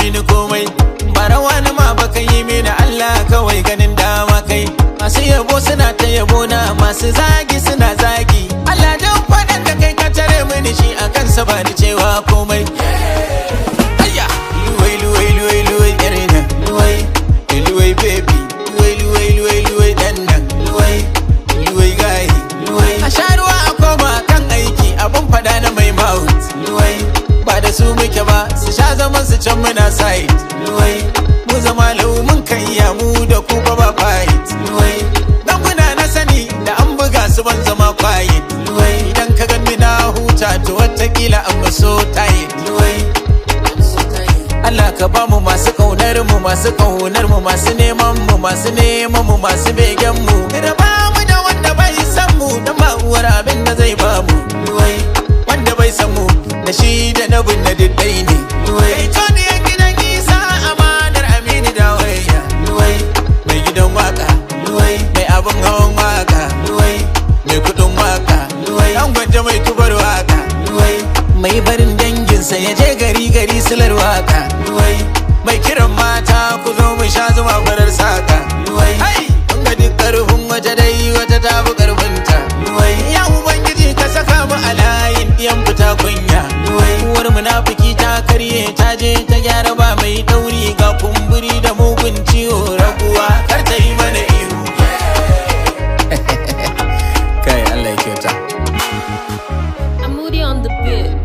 mini komai. Bara wani ma baka yi mini, Allah kawai ganin dama kai. Masu yabo suna ta yabo na, masu zagi suna zagi. Allah dan faɗan da kai ka tare mini shi a kansa, ba ni cewa komai. Ayya! Luwai, luwai, luwai, luwai, yar nan. Luwai, luwai, baby. Luwai, luwai, luwai, luwai, dan nan. Luwai, luwai, gayi. Luwai. A sha ruwa a koma kan aiki, abun fada na mai mouth. Luwai. Ba da su muke ba, su sha zaman su can, muna side. Luwai. Mu zama lau mun kan iya, mu da ku ba ba fight. Luwai. Dan kuna na sani da an buga su ban zama quiet. Luwai. Idan ka ganni na huta, to watakila an so tight. Luwai. Allah ka ba mu masu kaunar mu, masu kaunar mu, masu neman mu, masu neman mu, masu begen mu. Raba mu da wanda bai san mu, dan ba uwar abin da zai ba mu. Luwai, wanda bai san mu, da shi da na bin na diddai ne. Luwai, kai to ne gidan Isa, amanar Aminu da waya. Luwai, mai gidan waka. Luwai, mai abin hawan waka. Luwai, mai kudin waka. Luwai, dan gwanja mai tubar waka. Luwai, mai barin danginsa ya je gari gari silar waka. Luwai, mai kiran mata, ku zo mu sha zuma farar saka. Luwai, hai, kun ga duk karfin wata dai wata ta fi karfinta. Luwai, ya Ubangiji ka saka mu a layin ɗiyan fita kunya. Luwai, uwar munafiki ta karye, ta je ta gyara ba mai dauri, ga kumburi da mugun ciwo, raguwa kar ta yi mana ihu. Kai, Allah ya kyauta. I'm Moody on the beat.